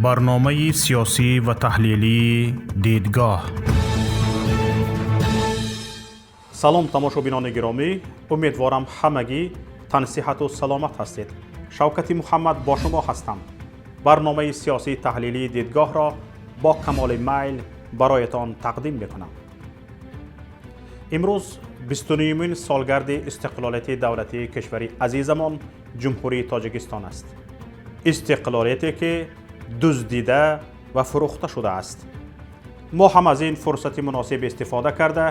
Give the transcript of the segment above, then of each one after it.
Барномаи сиёсӣ ва таҳлилии «Дидгоҳ». Салом, тамошобинони гиромӣ! Умедворам, ҳамагӣ тансиҳату саломат ҳастед. Шавкати Муҳаммад бо шумо ҳастам. Барномаи сиёсии таҳлилии «Дидгоҳро» бо камоли майл бароятон тақдим мекунам. Имрӯз 29-умин солгарди истиқлолияти давлатии кишвари азизамон, Ҷумҳурии Тоҷикистон аст, истиқлолияте ки дуздида ва фурӯхта шудааст. Мо ҳам аз ин фурсати муносиб истифода карда,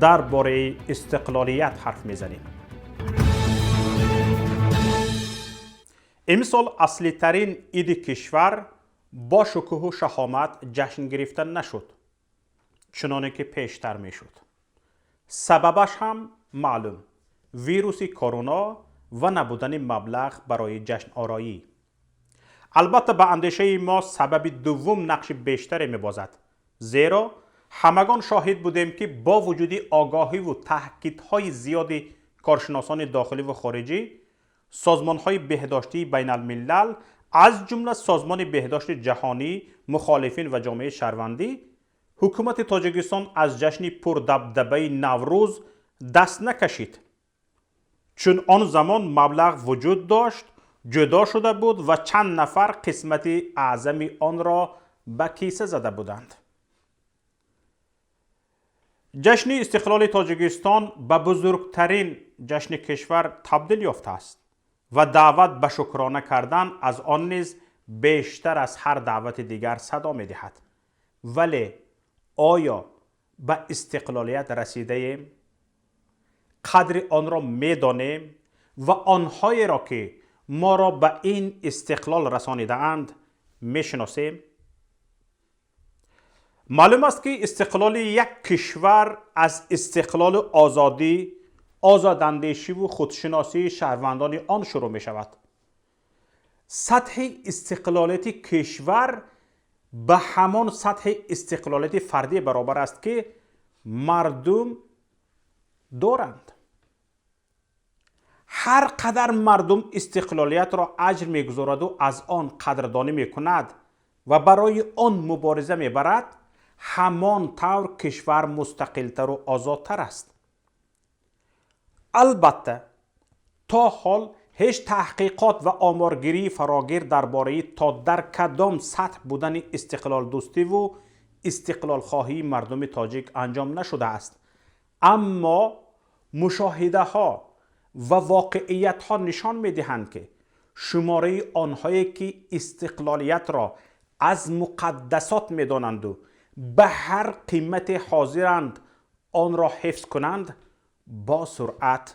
дар бораи истиқлолият ҳарф мезанем. Имсол аслитарин иди кишвар бо шукӯҳу шаҳомат ҷашн гирифта нашуд, чуноне ки пештар мешуд. Сабабаш ҳам маълум: вируси корона ва набудани маблағ барои ҷашнороӣ. Албатта, ба андешаи мо, сабаби дуввум нақши бештаре мебозад, зеро ҳамагон шоҳид будем, ки бо вуҷуди огоҳиву таҳкидҳои зиёди коршиносони дохилӣ ву хориҷӣ, созмонҳои беҳдоштии байналмилал, аз ҷумла Созмони беҳдошти ҷаҳонӣ, мухолифин ва ҷомеаи шаҳрвандӣ, ҳукумати Тоҷикистон аз ҷашни пурдабдабаи Наврӯз даст накашид, чун он замон маблағ вуҷуд дошт, ҷудо шуда буд ва чанд нафар қисмати аъзами онро ба киса зада буданд. Ҷашни истиқлоли Тоҷикистон ба бузургтарин ҷашни кишвар табдил ёфтааст ва даъват ба шукрона кардан аз он низ бештар аз ҳар даъвати дигар садо медиҳад. Вале оё ба истиқлолият расидаем, қадри онро медонем ва онҳоеро, ки моро ба ин истиқлол расонидаанд, мешиносем? Маълум аст, ки истиқлоли як кишвар аз истиқлолу озодӣ, озодандешиву худшиносии шаҳрвандони он шурӯъ мешавад. Сатҳи истиқлолияти кишвар ба ҳамон сатҳи истиқлолияти фардӣ баробар аст, ки мардум доранд. Ҳар қадар мардум истиқлолиятро аҷр мегузораду аз он қадрдонӣ мекунад ва барои он мубориза мебарад, ҳамон тавр кишвар мустақилтару озодтар аст. Албатта, то ҳол ҳеҷ таҳқиқот ва оморгирии фарогир дар бораи то дар кадом сатҳ будани истиқлолдӯстиву истиқлолхоҳии мардуми тоҷик анҷом нашудааст, аммо мушоҳидаҳо ва воқеиятҳо нишон медиҳанд, ки шумораи онҳое, ки истиқлолиятро аз муқаддасот медонанду ба ҳар қимате ҳозиранд онро ҳифз кунанд, бо суръат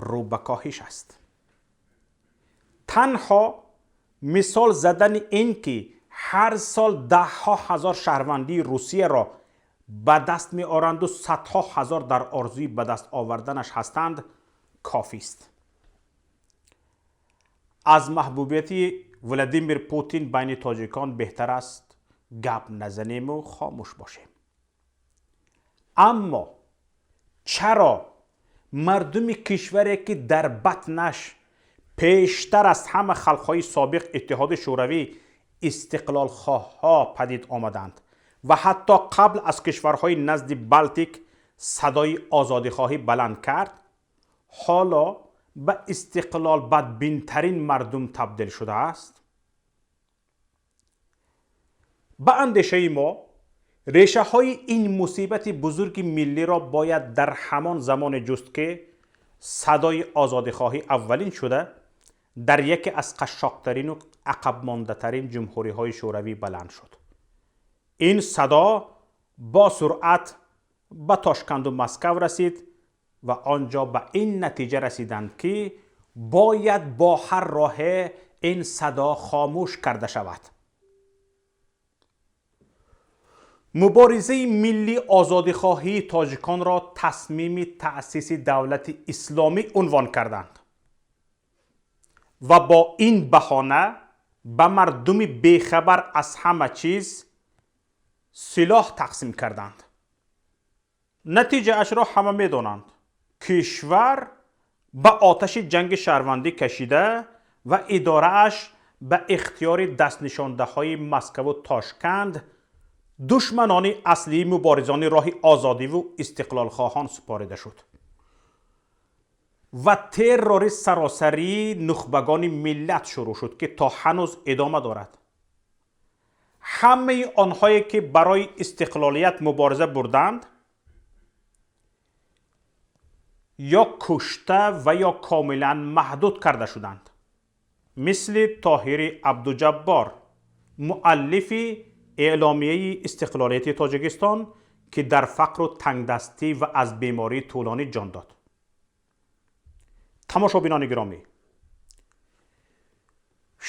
рӯ ба коҳиш аст. Танҳо мисол задани ин ки ҳар сол даҳҳо ҳазор шаҳрвандии Русияро ба даст меоранду садҳо ҳазор дар орзуи ба даст оварданаш ҳастанд, кофист. Аз маҳбубияти Владимир Путин байни тоҷикон беҳтар аст гап назанему хомӯш бошем. Аммо чаро мардуми кишваре, ки дар батнаш пештар аз ҳама халқҳои собиқ Иттиҳоди Шӯравӣ истиқлолхоҳҳо падид омаданд ва ҳатто қабл аз кишварҳои назди Балтик садои озодихоҳӣ баланд кард, ҳоло ба истиқлол бадбинтарин мардум табдил шудааст? Ба андешаи мо, решаҳои ин мусибати бузурги миллиро бояд дар ҳамон замоне ҷуст, ки садои озодихоҳӣ аввалин шуда дар яке аз қашшоқтарину ақабмондатарин ҷумҳуриҳои шӯравӣ баланд шуд. Ин садо бо суръат ба Тошканду Москав расид ва он ҷо ба ин натиҷа расиданд, ки бояд бо ҳар роҳе ин садо хомӯш карда шавад. Муборизаи милли озодихоҳии тоҷиконро тасмими таъсиси давлати исломӣ унвон карданд ва бо ин баҳона ба мардуми бехабар аз ҳама чиз силоҳ тақсим карданд. Натиҷаашро ҳама медонанд: кишвар ба оташи ҷанги шаҳрвандӣ кашида ва идорааш ба ихтиёри дастнишондаҳои Москаву Тошканд, душманони аслии муборизони роҳи озодиву истиқлолхоҳон супорида шуд ва террори саросарии нухбагони миллат шурӯъ шуд, ки то ҳанӯз идома дорад. Ҳамаи онҳое ки барои истиқлолият мубориза бурданд, ё кушта ва ё комилан маҳдуд карда шуданд, мисли Тоҳири Абдуҷаббор, муаллифи эъломияи истиқлолияти Тоҷикистон, ки дар фақру тангдастӣ ва аз бемории тӯлонӣ ҷон дод. Тамошобинони гиромӣ,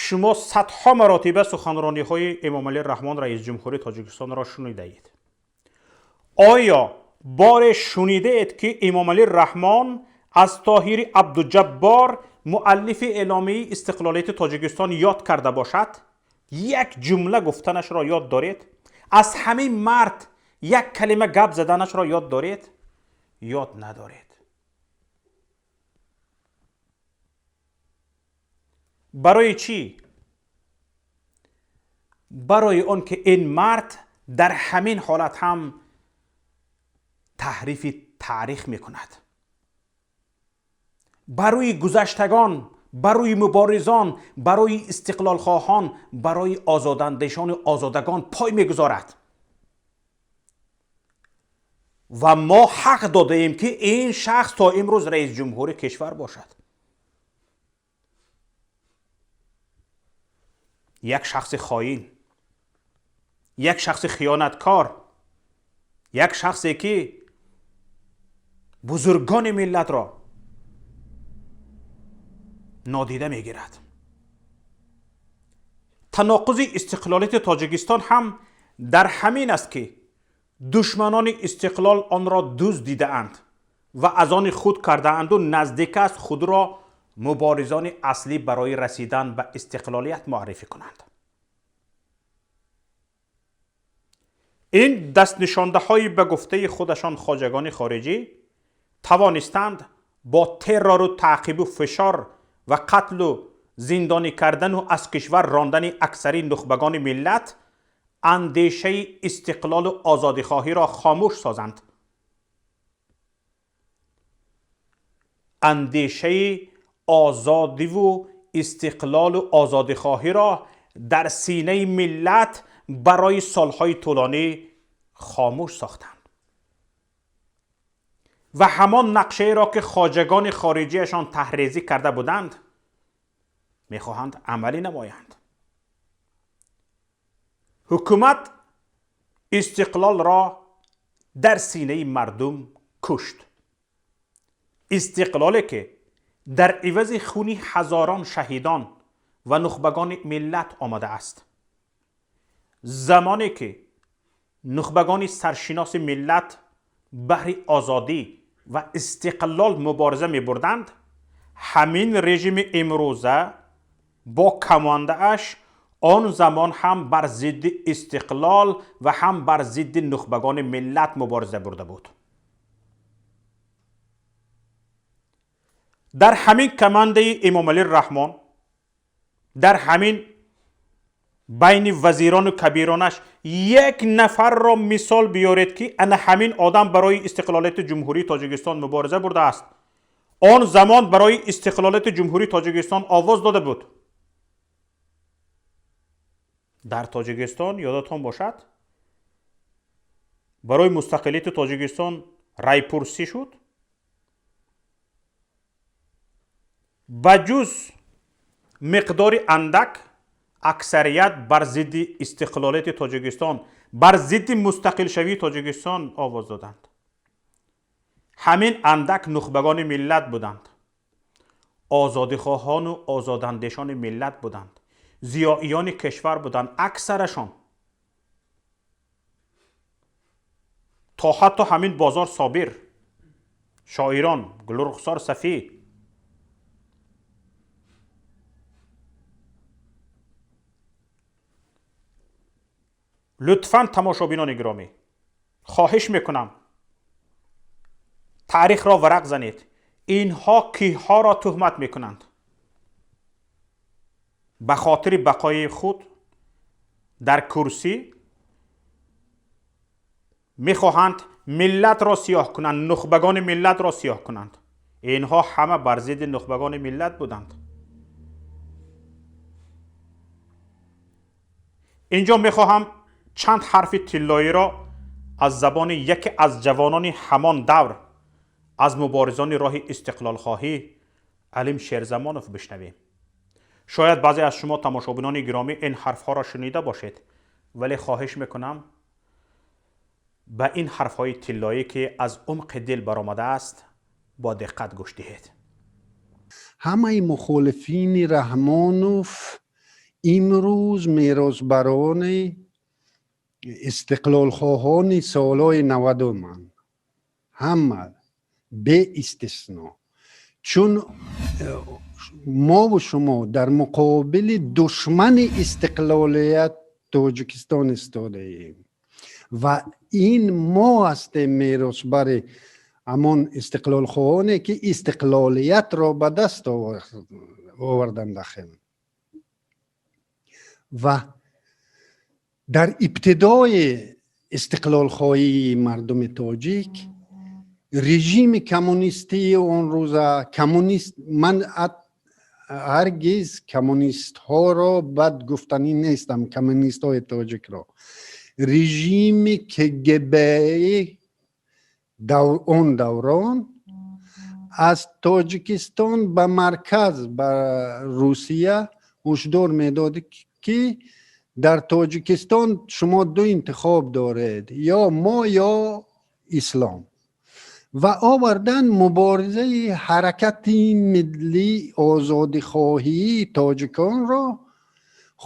шумо садҳо маротиба суханрониҳои Эмомалӣ Раҳмон, раиси ҷумҳури Тоҷикистонро шунидаед. Оё боре шунидаед, ки Эмомалӣ Раҳмон аз Тоҳири Абдуҷаббор, муаллифи эъломияи истиқлолияти Тоҷикистон, ёд карда бошад? Як ҷумла гуфтанашро ёд доред? Аз ҳамин мард як калима гап заданашро ёд доред? Ёд надоред. Барои чӣ? Барои он ки ин мард дар ҳамин ҳолат ҳам таҳрифи таърих мекунад. Барои гузаштагон, барои муборизон, барои истиқлолхоҳон, барои озодандешону озодагон пой мегузорад. Ва мо ҳақ додаем, ки ин шахс то имрӯз раиси ҷумҳури кишвар бошад. Як шахси хоин, як шахси хиёнаткор, як шахсе ки бузургони миллатро нодида мегирад. Таноқузи истиқлолияти Тоҷикистон ҳам дар ҳамин аст, ки душманони истиқлол онро дузд дидаанд ва аз они худ кардаанду наздик аст худро муборизони аслӣ барои расидан ба истиқлолият муаррифӣ кунанд. Ин дастнишондаҳои ба гуфтаи худашон хоҷагони хориҷӣ тавонистанд бо террору таъқибу фишор ва қатлу зиндонӣ кардану аз кишвар рондани аксари нухбагони миллат андешаи истиқлолу озодихоҳиро хомӯш созанд. Андешаи озодиву истиқлолу озодихоҳиро дар синаи миллат барои солҳои тӯлонӣ хомӯш сохтанд ва ҳамон нақшаеро ки хоҷагони хориҷиашон таҳрезӣ карда буданд, мехоҳанд амалӣ намоянд. Ҳукумат истиқлолро дар синаи мардум кушт. Истиқлоле ки дар ивази хуни ҳазорон шаҳидон ва нухбагони миллат омадааст. Замоне ки нухбагони саршиноси миллат баҳри озодӣ ва истиқлол мубориза мебурданд, ҳамин режими имрӯза бо командааш он замон ҳам бар зидди истиқлол ва ҳам бар зидди нухбагони миллат мубориза бурда буд. Дар ҳамин командаи Эмомалӣ Раҳмон, дар ҳамин байни вазирону кабиронаш як нафарро мисол биёред, ки ана ҳамин одам барои истиқлолияти Ҷумҳурии Тоҷикистон мубориза бурдааст. Он замон барои истиқлолияти Ҷумҳурии Тоҷикистон овоз дода буд. Дар Тоҷикистон, ёдатон бошад, барои мустақилияти Тоҷикистон райпурсӣ шуд. Ба ҷуз миқдори андак, аксарият бар зидди истиқлолияти Тоҷикистон, бар зидди мустақилшавии Тоҷикистон овоз доданд. Ҳамин андак нухбагони миллат буданд, озодихоҳону озодандешони миллат буданд, зиёиёни кишвар буданд аксарашон. То ҳатто ҳамин Бозор Собир, шоирон Гулрухсор Сафӣ, лутфан тамошобинони гиромӣ, хоҳиш мекунам таърихро варақ занед. Инҳо киҳоро туҳмат мекунанд? Ба хотири бақои худ дар курсӣ мехоҳанд миллатро сиёҳ кунанд, нухбагони миллатро сиёҳ кунанд. Инҳо ҳама бар зидди нухбагони миллат буданд. Инҷо мехоҳам чанд ҳарфи тиллоиро аз забони яке аз ҷавонони ҳамон давр, аз муборизони роҳи истиқлолхоҳӣ Алим Шерзамонов бишнавем. Шояд баъзе аз шумо тамошобинони гиромӣ ин ҳарфҳоро шунида бошед, вале хоҳиш мекунам ба ин ҳарфҳои тиллоӣ, ки аз умқи дил баромадааст, бо диққат гӯш диҳед. Ҳамаи мухолифини Раҳмонов имрӯз меросбарони истиқлолхоҳони солҳои 90-анд, ҳама беистисно, чун мову шумо дар муқобили душмани истиқлолият Тоҷикистон истодаем ва ин мо ҳастем меросбари ҳамон истиқлолхоҳоне, ки истиқлолиятро ба даст оварданд ахем. Ва дар ибтидои истиқлолхоҳии мардуми тоҷик режими коммунистии он рӯза, коммунист, ман ҳаргиз коммунистҳоро бад гуфтанӣ нестам, коммунистҳои тоҷикро, режими КГБ он даврон аз Тоҷикистон ба марказ, ба Русия ҳушдор медод, ки дар Тоҷикистон шумо ду интихоб доред: ё мо, ё ислом. Ва овардан муборизаи ҳаракати миллӣ озодихоҳии тоҷиконро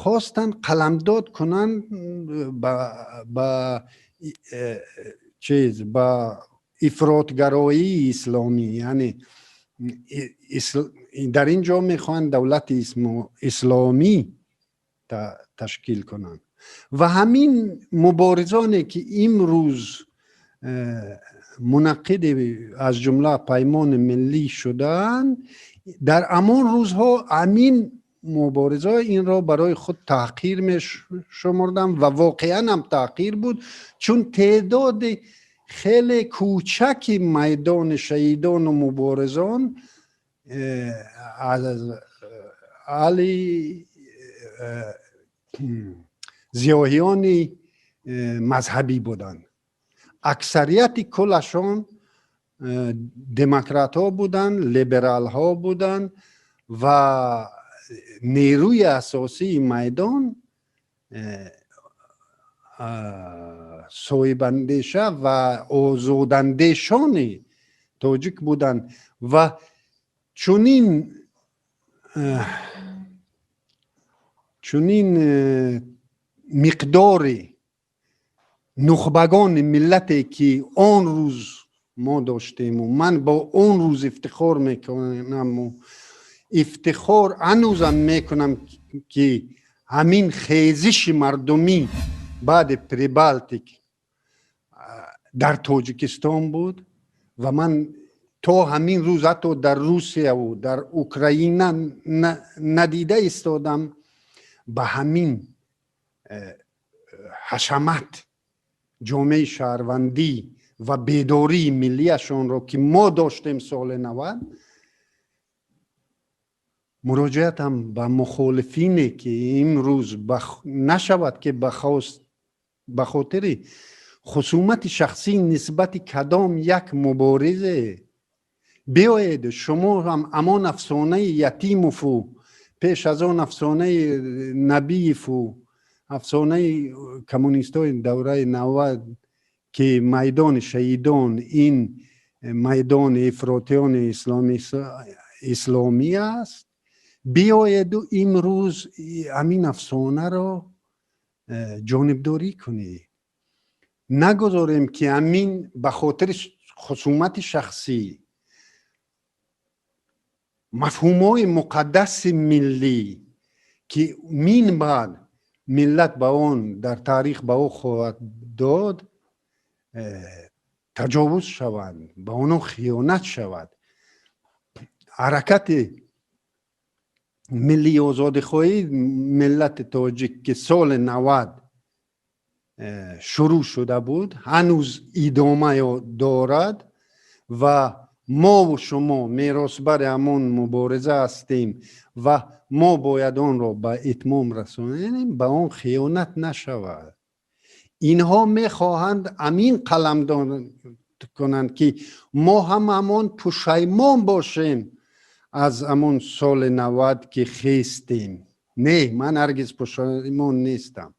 хостанд қаламдод кунанд ба чиз, ба ифротгароии исломӣ. Яъне дар ин ҷо мехоҳанд давлати исломӣ ташкил кунанд. Ва ҳамин муборизоне, ки имрӯз мунаққиди аз ҷумла Паймони миллӣ шудаанд, дар ҳамон рӯзҳо ҳамин мубориза инро барои худ таҳқир мешумурданд ва воқеан ҳам таҳқир буд, чун теъдоди хеле кӯчаки майдони шаҳидону муборизон аз аҳли зиёҳиёни мазҳабӣ буданд. Аксарияти куллашон демократҳо буданд, либералҳо буданд ва нерӯи асосии майдон соҳибандеша ва озодандешони тоҷик буданд. Ва чунин миқдори нухбагони миллате, ки он рӯз мо доштему ман бо он рӯз ифтихор мекунаму ифтихор ҳанӯзам мекунам, ки ҳамин хезиши мардумӣ баъди Прибалтик дар Тоҷикистон буд ва ман то ҳамин рӯз ҳатто дар Русияву дар Украина надида истодам ба ҳамин ҳашамат ҷомеаи шаҳрвандӣ ва бедории миллиашонро, ки мо доштем соли 90. Муроҷиатам ба мухолифине, ки имрӯз нашавад, ки ба хотири хусумати шахсӣ нисбати кадом як муборизе биёед, шумо ҳам ҳамон афсонаи Ятимову пеш аз он афсонаи Набиеву афсонаи коммунистҳои давраи 90, ки майдони шаҳидон ин майдони ифротиёни исломӣ аст, биёеду имрӯз ҳамин афсонаро ҷонибдорӣ кунед. Нагузорем, ки ҳамин ба хотири хусумати шахсӣ мафҳумҳои муқаддаси миллӣ, ки мин баъд миллат ба он дар таърих ба ӯ хоҳад дод, таҷовуз шаванд, ба онҳо хиёнат шавад. Ҳаракати ملی آزادی خواهی ملت تاجیک که سال 90 شروع شده بود هنوز ادامه دارد و ما و شما میراثبر همان مبارزه هستیم و ما باید آن را به اتمام رسانیم، به آن خیانت نشود. اینها میخواهند امین قلمدان کنند که ما هم همان پشیمان باشیم از همان سال 90 که خیستیم. نه، من هرگز پشیمان نیستم.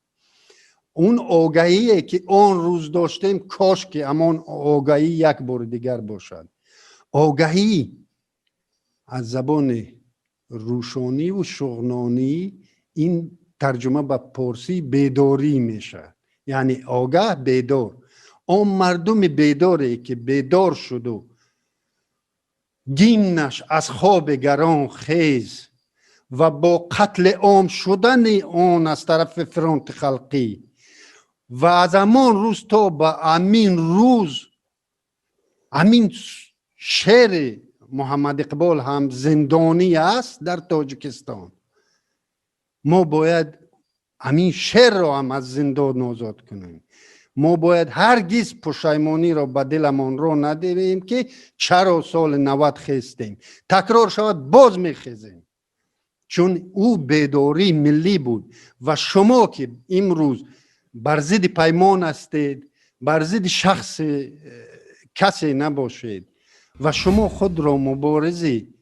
اون آگاهی که آن روز داشتیم کاش که همان آگاهی یک بار دیگر باشد. آگاهی از زبان روشانی و شغنانی، این ترجمه به پارسی بیداری میشه، یعنی آگاه بیدار. آن مردم بیداری که بیدار شد و گیمنش از خواب گران خیز و با قتل عام شدن آن از طرف فرانت خلقی و از همان روز تا به امین روز امین شعر محمد اقبال هم زندانی است در تاجیکستان. ما باید همین شعر را هم از زندان آزاد کنیم. ما باید هرگز پشیمانی را به دلمان را ندهیم که چرا سال 90 خیستیم. تکرار شود باز میخیزیم، چون او بیداری ملی بود. و شما که امروز بر ضد پیمان هستید، بر ضد شخص کسی نباشید و شما خود را مبارزی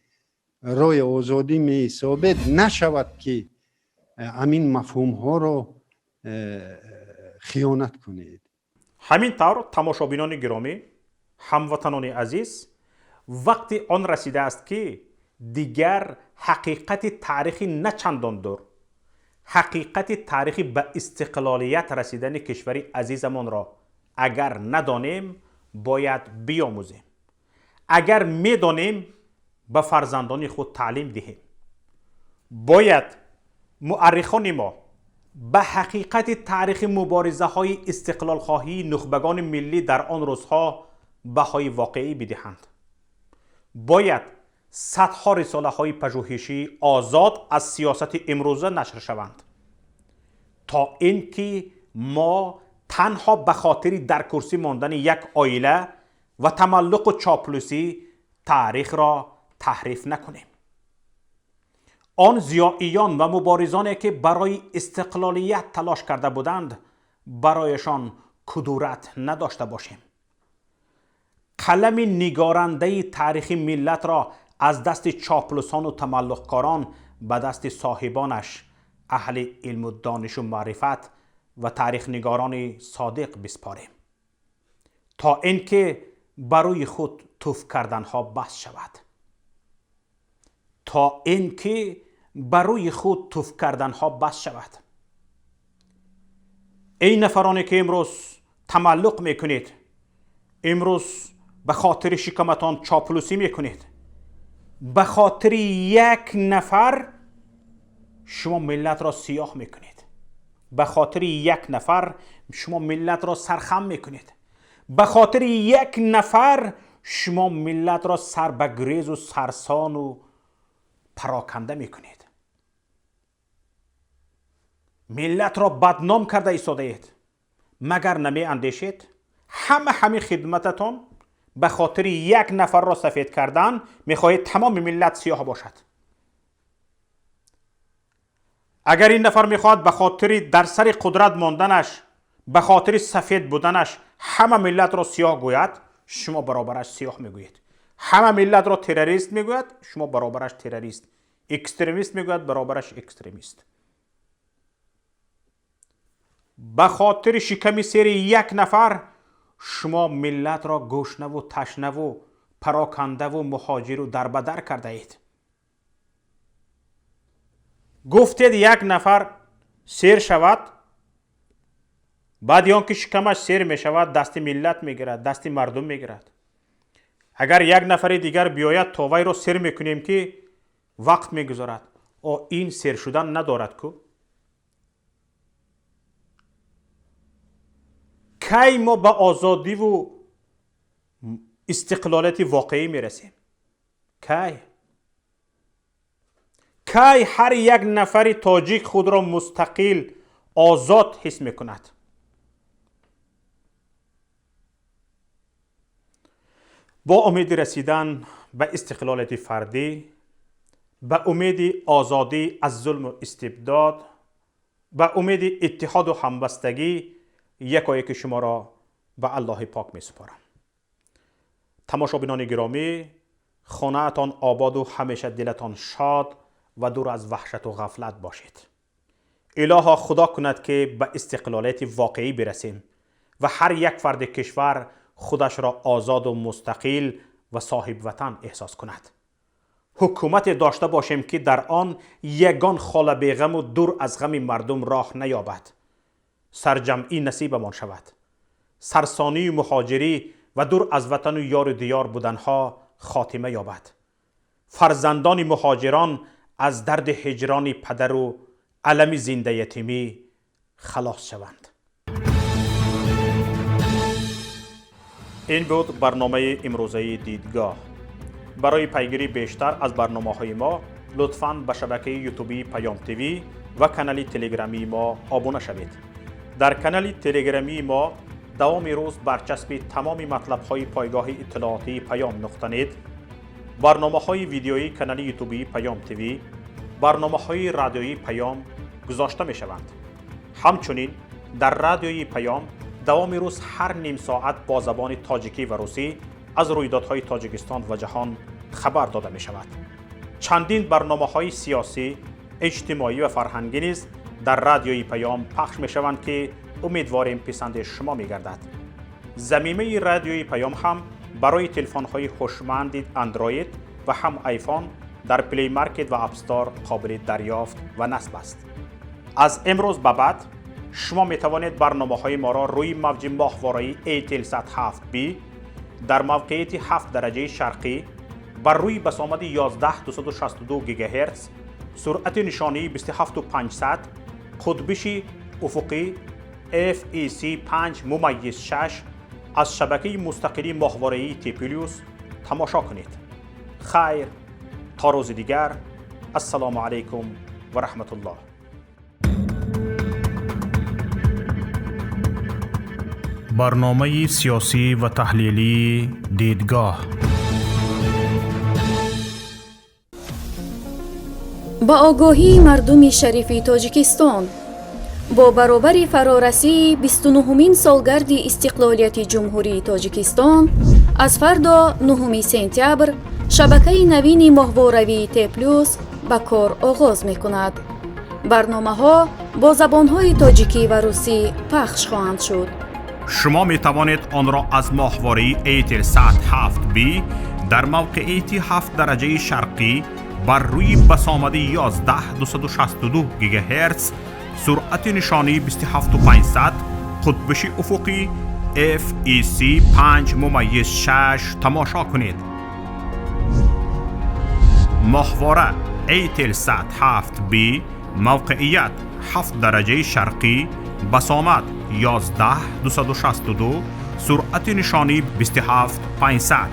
رای آزادی می حسابید، نشود که همین مفهوم ها را خیانت کنید. ҳамин тавр, тамошобинони гиромӣ, ҳамватанони азиз, вақти он расидааст, ки дигар ҳақиқати таърихи на чандон дур, ҳақиқати таърихи ба истиқлолият расидани кишвари азизамонро агар надонем, бояд биомӯзем, агар медонем, ба фарзандони худ таълим диҳем. Бояд муаррихони мо ба ҳақиқати таърихи муборизаҳои истиқлолхоҳии нухбагони миллӣ дар он рӯзҳо баҳои воқеӣ бидиҳанд. Бояд садҳо рисолаҳои пажӯҳишӣ озод аз сиёсати имрӯза нашр шаванд, то ин ки мо танҳо ба хотири дар курсӣ мондани як оила ва тамаллуқу чоплусӣ таърихро таҳриф накунем. Он зиёиён ва муборизоне, ки барои истиқлолият талош карда буданд, барояшон кудурат надошта бошем. Қалами нигорандаи таърихи миллатро аз дасти чоплусону тамаллуқкорон ба дасти соҳибонаш, аҳли илму донишу маърифат ва таърихнигорони содиқ биспорем, то ин ки ба рӯи худ туф карданҳо бас шавад, то ин ки ба рӯи худ туф карданҳо бас шавад. Эй нафароне, ки имрӯз тамаллуқ мекунед, имрӯз ба хотири шикаматон чоплусӣ мекунед, ба хотири як нафар шумо миллатро сиёҳ мекунед, ба хотири як нафар шумо миллатро сархам мекунед, ба хотири як нафар шумо миллатро сар ба гурезу сарсону пароканда мекунед, миллатро бадном карда истодаед. Магар намеандешед, ҳама ҳамин хидмататон ба хотири як нафарро сафед кардан мехоҳед тамоми миллат сиёҳ бошад? Агар ин нафар мехоҳад ба хотири дар сари қудрат монданаш, ба хотири сафед буданаш ҳама миллатро сиёҳ гӯяд, шумо баробараш сиёҳ мегӯед. Ҳама миллатро террорист мегӯяд, шумо баробараш террорист, экстремист мегӯяд, баробараш экстремист. Ба хотири шиками сери як нафар шумо миллатро гӯшнаву ташнаву парокандаву муҳоҷиру дарбадар кардаед. Гуфтед, як нафар сер шавад, баъди он ки шикамаш сер мешавад, дасти миллат мегирад, дасти мардум мегирад. Агар як нафари дигар биёяд, то вайро сер мекунем, ки вақт мегузарад. О, ин сер шудан надорад ку. Кай мо ба озодиву истиқлолияти воқеӣ мерасем? Кай? Кай ҳар як нафари тоҷик худро мустақил, озод ҳис мекунад? Бо умеди расидан ба истиқлолияти фардӣ, ба умеди озодӣ аз зулму истибдод, ба умеди иттиҳоду ҳамбастагӣ якояки шуморо ба Аллоҳи пок месупорам. Тамошобинони гиромӣ, хонаатон ободу ҳамеша дилатон шод ва дур аз ваҳшату ғафлат бошед. Илоҳо худо кунад, ки ба истиқлолияти воқеӣ бирасем ва ҳар як фарди кишвар худашро озоду мустақил ва соҳибватан эҳсос кунад. Ҳукумате дошта бошем, ки дар он ягон хола беғаму дур аз ғами мардум роҳ наёбад. Сарҷамъӣ насибамон шавад. Сарсонию муҳоҷирӣ ва дур аз ватану ёру диёр буданҳо хотима ёбад. Фарзандони муҳоҷирон аз дарди ҳиҷрони падару алами зиндаятимӣ халос шаванд. Ин буд барномаи имрӯзаи Дидгоҳ. Барои пайгирии бештар аз барномаҳои мо лутфан ба шабакаи ютубии Паём ТВ ва канали телеграмии мо обуна шавед. Дар канали телеграмии мо давоми рӯз барчаспи тамоми матлабҳои пойгоҳи иттилоотии Паём нуқта нет, барномаҳои видеоии канали ютубии Паём ТВ, барномаҳои радиоии Паём гузошта мешаванд. Ҳамчунин дар радиои Паём давоми рӯз ҳар ним соат бо забони тоҷикӣ ва русӣ аз рӯйдодҳои Тоҷикистон ва ҷаҳон хабар дода мешавад. Чандин барномаҳои сиёсӣ, иҷтимоӣ ва фарҳангӣ низ дар радиои Паём пахш мешаванд, ки умедворем писанди шумо мегардад. Замимаи радиои Паём ҳам барои телефонҳои ҳушманди Android ва ҳам iPhone дар Play Market ва App Store қобили дарёфт ва насб аст. Аз имрӯз ба баъд шумо метавонед барномаҳои моро рӯи мавҷи моҳвораи Eutelsat 7B дар мавқеияти 7 дараҷаи шарқӣ бар рӯи басомади 11262 ГГц, суръати нишонии 27500, қутбиши уфуқӣ FEC 5.6 аз шабакаи мустақили моҳвораии Т плюс тамошо кунед. Хайр, то рӯзи дигар. Ассалому алайкум ва раҳматуллоҳ. Барномаи сиёсӣ ва таҳлилии Дидгоҳ. Ба огоҳии мардуми шарифи Тоҷикистон бо баробари фарорасии 29-умин солгарди истиқлолияти Ҷумҳурии Тоҷикистон аз фардо 9 сентябр шабакаи навини моҳворавии Т плюс ба кор оғоз мекунад. Барномаҳо бо забонҳои тоҷикӣ ва русӣ пахш хоҳанд шуд. Шумо метавонед онро аз моҳвораи Eutelsat 7B дар мавқеияти 7 дараҷаи шарқӣ бар рӯи басомади 11262 ГГц, суръати нишонии 27500, қутбиши уфуқӣ FEC 5.6 тамошо кунед. Моҳвора Eutelsat 7B, мавқеият 7 дараҷаи шарқӣ, басомад 11262, суръати нишонӣ 27500,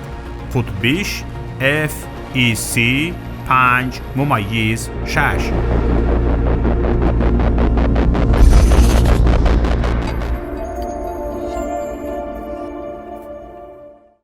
қутбиш FEC 5.6.